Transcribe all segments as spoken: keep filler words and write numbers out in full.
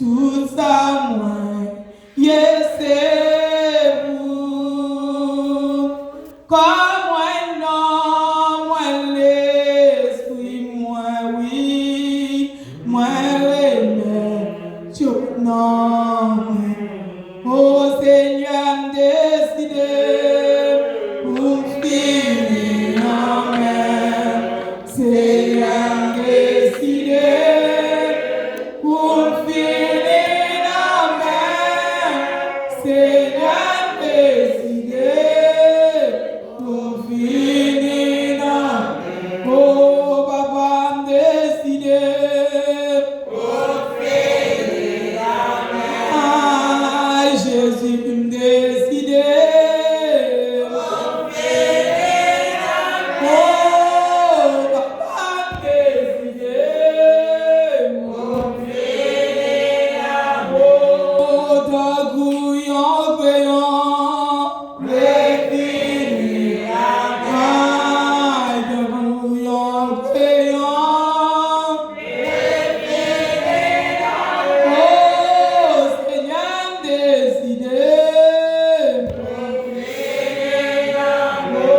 Tout sa mwen ye se ou. Kò mwen, nanm mwen, lespri mwen, wi, mwen remèt yo nan men. O Senyè, m deside pou m fini nan men. Senyè, m deside pou m fini nan men. Senyè, m deside pou m fini nan men. O Papa, m deside. Ay, Jezi, m deside. O, papa, m deside. O, tankou yon kreyon. Refini la. Ay, tankou yon kreyon. Refini la. O, Senyè, m deside. Refini la. O,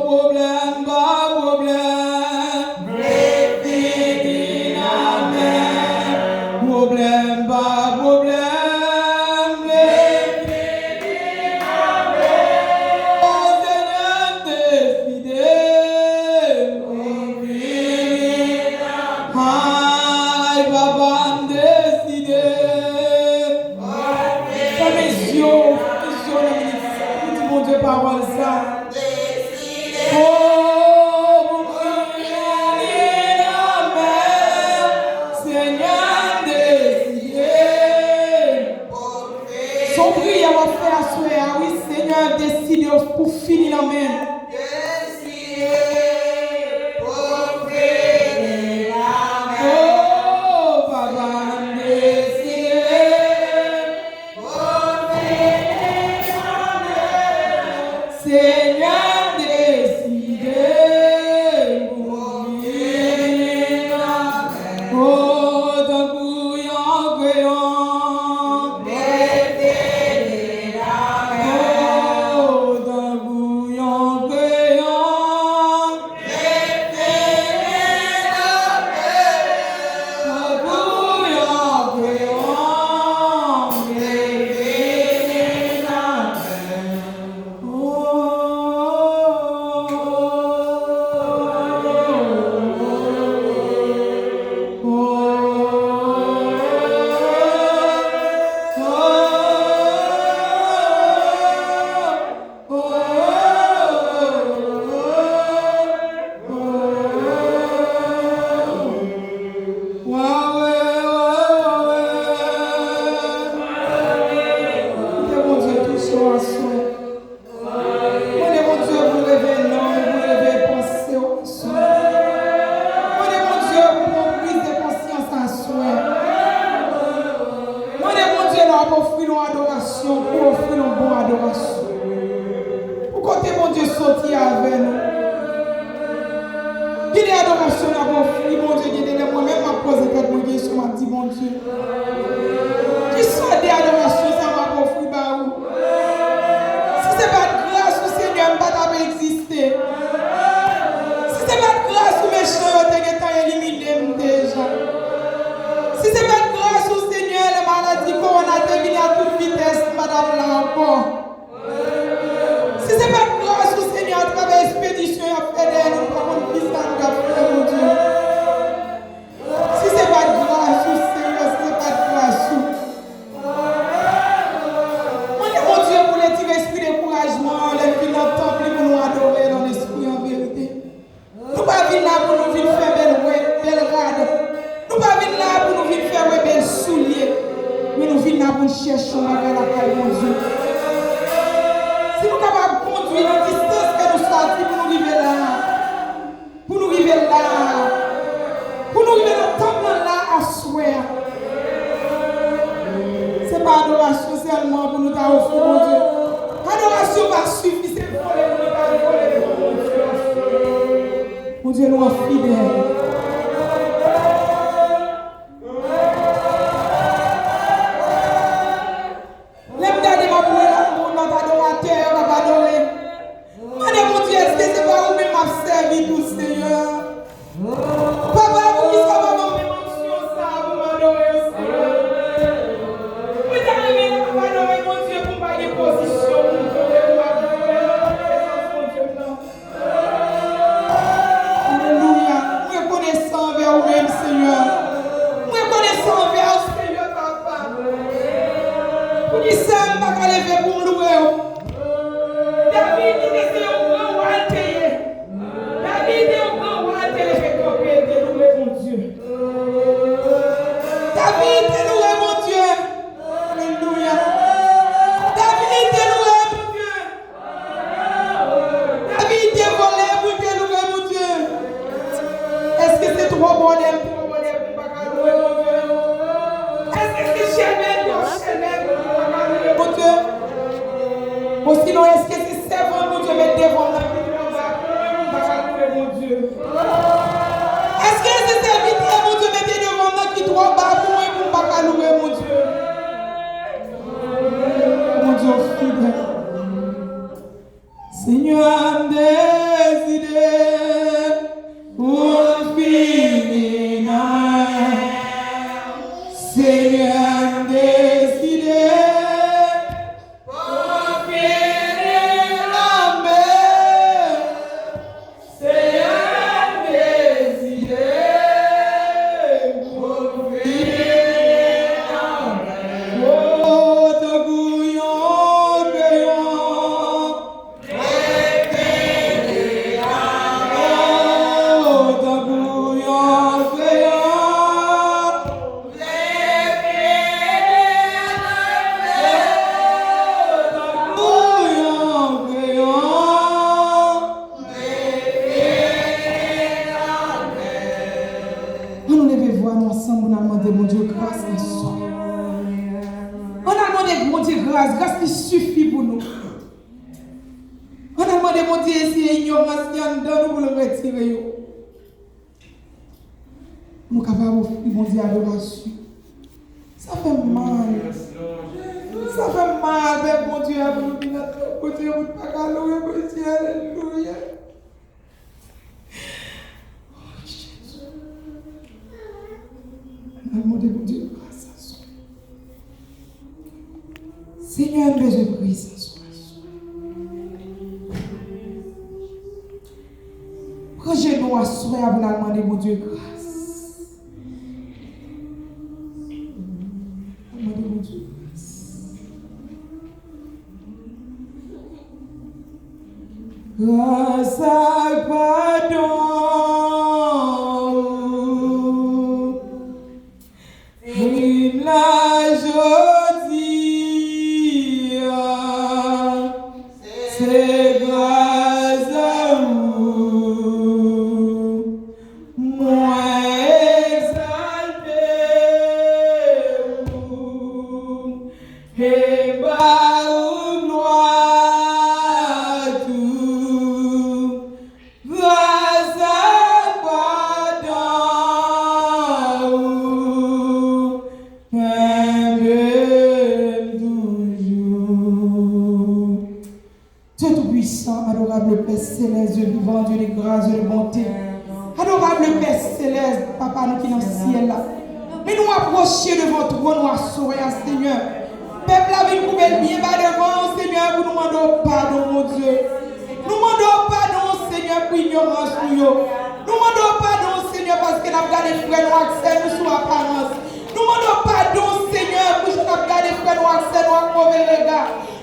pwoblèm pa pwoblèm. Refini la. Pwoblèm pa pwoblèm. Refini la. O, Senyè, m deside. Ay, papa, m deside. Fèmen zye w, fèmen zye w nan minit sa, pou di Bondye pawòl sa. O, pou m fini nan men, Senyè, m deside. Se yon priyè w ap fè aswè a, wi, Senyè, deside w pou fini nan men. Deside pou fini nan men. O, papa, m deside pou fini nan men. Senyè, m deside pou fini nan men. O, tankou yon kreyon. O, tankou yon kreyon. Tankou yon kreyon. Koute Bondye touche w aswè. Mande Bondye pou l leve nanm ou, pou l leve panse w aswè. Mande Bondye pou w pran yon priz de konsyans aswè. Mande Bondye lè w ap ofri l yon adorasyon, pou w ofri l yon bon adorasyon. Pou kote Bondye soti avè nou. Gen de adorasyon n ap ofri Bondye, gen de lè mwen menm m ap poze tèt mwen kesyon, m ap di, Bondye, ki sòt de adorasyon sa m ap ofri ba ou? Si se pa t gras ou, Senyè, m pa t ap egziste. Si se pa t gras ou, mechan yo te gentan elimine m deja. Si se pa t gras ou, Senyè, lè maladi kowona te vini a tout vitès, m pa t ap la ankò. Si se pa t gras ou, Senyè, atravè espedisyon y ap fè dèyè nou, nou pa konn kisa nou t ap fè, Bondye. Si se pa t gras ou, Senyè, si se pa t gras ou. Mande Bondye pou l retire espri dekourajman an lè n vin nan tanp li pou nou adore l an espri, an verite. Nou pa vin la pou nou vin fè bèl wè, bèl rad. Nou pa vin la pou nou vin fè wè bèl soulye. Men nou vin la pou n chèche yon bagay lakay Bondye. Si nou kapab kondui nan distans ke nou sòti pou nou rive la, pou nou rive la, pou nou rive nan tanp lan la aswè a. Se pa adorasyon sèlman pou nou ta ofri Bondye. Adorasyon pa sifi, se vole pou nou ta vole devan Bondye. Bondye nou an fidèl. Leve pou m louwe w. David, li te se yon gran wa l te ye. David te yon gran wa l te leve kanpe, l te louwe Bondye. David te louwe Bondye. Alelouya. David te louwe Bondye. David te vole pou l te louwe Bondye. Èske se twò bonè m twò bonè pou m pa ka louwe Bondye? Èske se chèmen m twò chèmen pou m pa ka louwe Bondye? Osinon, èske se sèvant Bondye met devan m nan ki twò ba pou m pa ka louwe Bondye? Èske se sèvitè Bondye mete devan m nan ki twò ba pou mwen pou m pa ka louwe Bondye? Bondye w fidèl. Senyè, m deside pou m fini nan men w. Senyè, m deside pou m fini nan men w. Senyè, m deside pou m fini nan men w. O, tankou yon kreyon. Ann nou leve vwa nou ansanm pou n al mande Bondye gras nan swen. Ann al mande Bondye gras, gras li sifi pou nou. Ann al mande Bondye si gen inyorans ki anndan nou pou l retire yo. Nou kapab ofri Bondye adorasyon. Sa fè m mal. Sa fè m mal, pèp Bondye a, pou nou vin nan tan Bondye, pou nou pa ka louwe Bondye. Alelouya. O Jezi. Ann al mande Bondye gras aswè. Senyè, m bezwen prezans ou aswè. Pran jenou aswè a pou n al mande Bondye gras. N al mande Bondye gras. Gras ak padon ou. Vin la jodi a, se gras a ou mwen egzalte ou e ba ou glwa tou. Gras ak padon ou kenbe m toujou. Dieu Tout-Puissant, adorable Père Céleste, Dieu vivant, Dieu de grâce, Dieu de bonté. Adorable Père Céleste, Papa nou ki nan syèl la. Men nou apwoche devan twòn ou aswè a, Senyè. Pèp la vin koube l byen ba devan w, Senyè, pou nou mande w padon, Bondye. Nou mande w padon, Senyè, pou inyorans nou yo. Nou mande w padon, Senyè, paske n ap gade frè nou ak sè nou sou aparans. Nou mande w padon, Senyè, pou jan n ap gade frè nou ak sè nou ak move rega.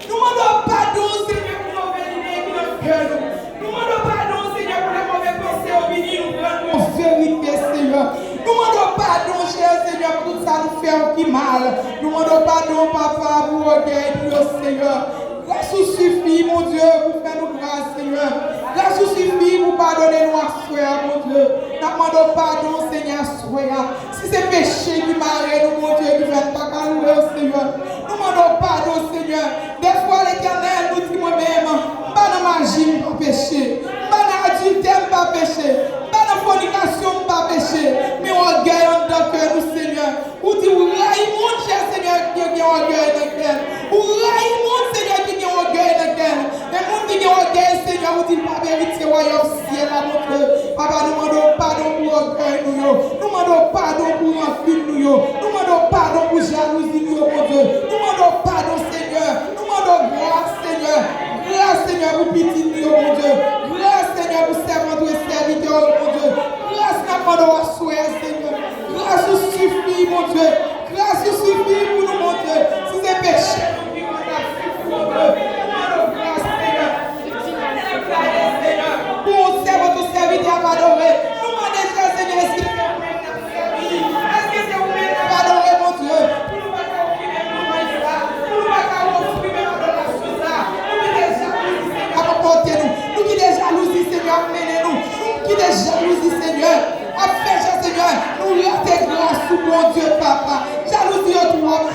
Nou mande w padon, Senyè, pou move lide ki nan kè nou. Nou mande w padon, Senyè, pou lè move panse yo vini, nou pran nou an verite, Senyè. Nou mande w padon, chè Senyè, pou tout sa nou fè w ki mal. Nou mande w padon, Papa, pou ògèy nou yo, Senyè. Gras ou sifi, Bondye, pou fè nou gras, Senyè. Gras ou sifi pou padone nou aswè a, Bondye. N ap mande w padon, Senyè, aswè a. Si se peche ki mare nou, Bondye, ki fè n pa ka louwe w, Senyè, nou mande w padon, Senyè. Dèfwa, Letènèl, nou di mwen menm, m pa nan maji, m pa peche. M pa nan adiltè, m pa peche. M pa nan fònikasyon, m pa peche. Men ògèy anndan kè nou, Senyè. Ou di ou rayi moun, chè Senyè, ki gen ògèy nan kè l. Ou rayi moun, Senyè, ki gen ògèy nan kè l. Men moun ki gen ògèy, Senyè, ou di l p ap eritye wayòm syèl la, Bondye. Papa, nou mande w padon pou ògèy nou yo. Nou mande w padon pou rankin nou yo. Nou mande w padon pou jalouzi nou yo, Bondye. Nou mande w padon, Senyè. Nou mande w gras, Senyè. Gras, Senyè, pou pitit nou yo, Bondye. Gras, Senyè, pou sèvant ou e sèvitè w yo, Bondye. Gras n ap mande w aswè a, Senyè. Gras ou sifi, Bondye. Gras ou sifi pou nou, Bondye. Si se peche nou ki fè n ap soufri,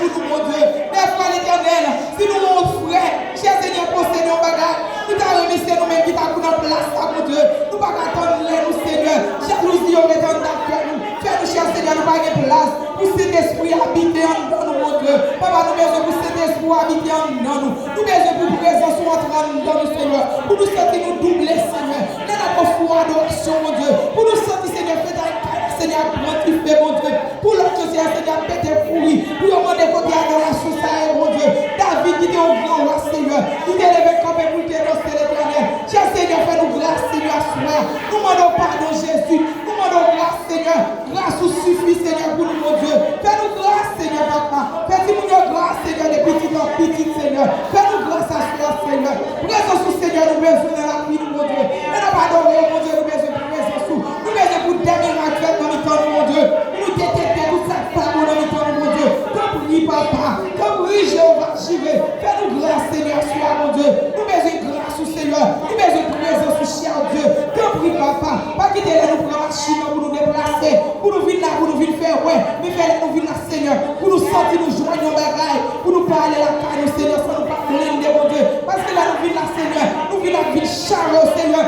Pou nou, Bondye. Dèfwa, Letènèl, si nou wè yon frè, chè Senyè, posede yon bagay, nou ta renmen se nou menm ki ta pou nan plas la, Bondye. Nou pa ka tann lè nou, Senyè. Jalouzi yo mete anndan kè nou. Fè nou, chè Senyè, nou pa gen plas pou Sentespri abite anndan nou, Bondye. Papa, nou bezwen pou Sentespri abite anndan nou. Nou bezwen pou prezans ou antre anndan nou, Senyè. Pou nou santi nou double, Senyè. Lè n ap ofri w adorasyon, Bondye. Pou nou santi, Senyè, fèt ak kay la, Senyè, ap pran dife, Bondye. Pou lòt yo, Senyè, Senyè, ap pete kouri. Pou yo mande kote adorasyon sa ye, Bondye. David, ki te yon gran wa, Senyè. Li te leve kanpe pou l te danse Letènèl. Chè Senyè, fè nou gras, Senyè, aswè a. Nou mande w padon, Jezi. Nou mande w gras, Senyè. Gras ou sifi, Senyè, pou nou, Bondye. Fè nou gras, Senyè, papa. Fè timoun yo gras, Senyè, de pitit an pitit, Senyè. Fè nou gras aswè a, Senyè. Prezans ou, Senyè, nou bezwen nan lavi nou, Bondye. Lè n ap adore w, Bondye, nou bezwen prezans ou. Nou bezwen pou dè mirak fèt nan mitan nou, Bondye. Pou nou detekte tout sa k pa bon nan mitan nou, Bondye. Tanpri, papa. Tanpri, Jewova Jire. Fè nou gras, Senyè, aswè a, Bondye. Nou bezwen gras ou, Senyè. Nou bezwen prezans ou, chè Dye. Tanpri, papa. Pa kite lè nou pran machin nan pou nou deplase, pou nou vin la, pou nou vin fè wè. Men fè lè nou vin la, Senyè, pou nou santi nou jwenn yon bagay, pou nou pa ale lakay nou, Senyè, san nou pa blende, Bondye. Paske lè nou vin la, Senyè, nou vin ap vin chare, Senyè.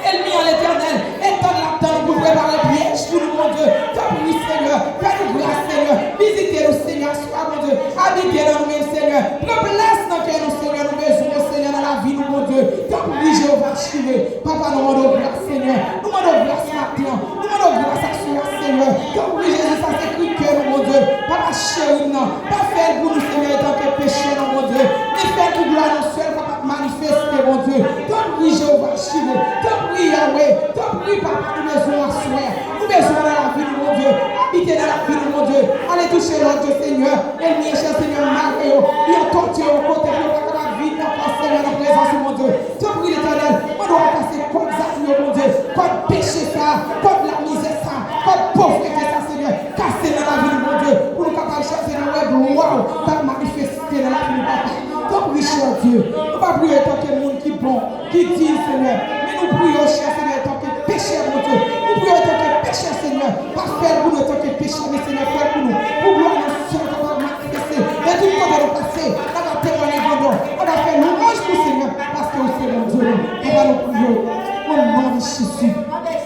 Ènmi an, Letènèl, etann l ap tann pou l prepare pyèj pou nou, Bondye. Tanpri, Senyè, fè nou gras, Senyè. Vizite nou, Senyè, aswè a, Bondye. Abite nan nou menm, Senyè. Pran plas nan kè nou, Senyè. Nou bezwen w, Senyè, nan lavi nou, Bondye. Tanpri, Jewova Jire. Papa, nou mande w gras, Senyè. Nou mande w gras maten an. Nou mande w gras aswè a, Senyè. Tanpri, Jezi, sa se kri kè nou, Bondye. Papa cheri m nan, pa fè l pou nou, Senyè, etanke pechè, non, Bondye. Men fè l pou glwa nou sèl kapab manifeste, Bondye. Tanpri, Jewova Jire. Tanpri, Yawe. Tanpri, papa, nou bezwen w aswè a. Nou bezwen w nan lavi nou, Bondye. Abite nan lavi nou, Bondye. Ale touche lòt yo, Senyè. Ènmi an, chè Senyè, mare yo. Yo antòtye yo kote pou yo pa kapab viv ankò, Senyè, nan prezans ou, Bondye. Tanpri, Letènèl, mande w kase kòd zafou yo, Bondye. Kòd peche sa, kòd lamizè sa, kòd povrete sa, Senyè. Kase nan lavi nou, Bondye, pou nou kapab, chè Senyè, wè glwa w k ap manifeste nan lavi nou, papa. Tanpri, chè Dye, nou pa priye etanke moun ki bon, ki diy, Senyè. Men nou priye w, chè Senyè, etanke pechè, Bondye. Nou priye w etanke pechè, Senyè. Pa fè l pou nou etanke pechè, men, Senyè, fè l pou nou. Pou glwa nou sèl kapab manifeste. E tout kote nou pase, n a va temwanye grandè w. N a va fè lwanj pou Senyè, paske ou se Bondye nou. Papa, nou priye w. O non de Jezi.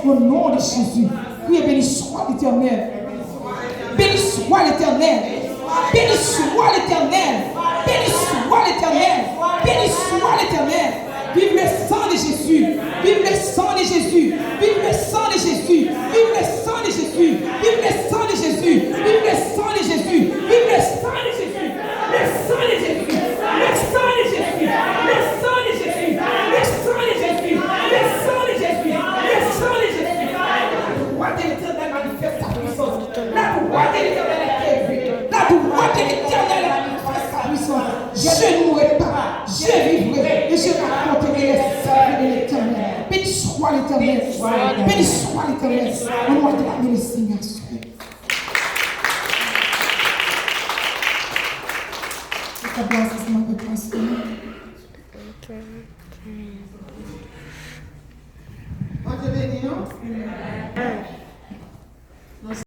O non de Jezi. Priye, béni soit l'Éternel. Béni soit l'Éternel. Béni soit l'Éternel. Béni soit l'Éternel. Béni soit l'Éternel. Vive le sang de Jésus. Vive le sang de Jésus. Vive le sang de Jésus. Vive le sang de Jésus. Vive le sang de Jésus. Vive le sang de Jésus. Vive le sang de Jésus. Le sang de Jésus. Le sang de Jésus. Le sang de Jésus. Le sang de Jésus. Le sang de Jésus. Le sang de Jésus. La droite de l'Éternel manifeste sa puissance. La droite de l'Éternel est élevée. La droite de l'Éternel manifeste sa puissance. Je ne mourrai pas, je vivrai et je raconterai les œuvres de l'Éternel. Béni soit l'Éternel. Béni soit l'Éternel. On va acclamer le Seigneur. Sa plas ansanm avèk pastè. Bondye beni nou.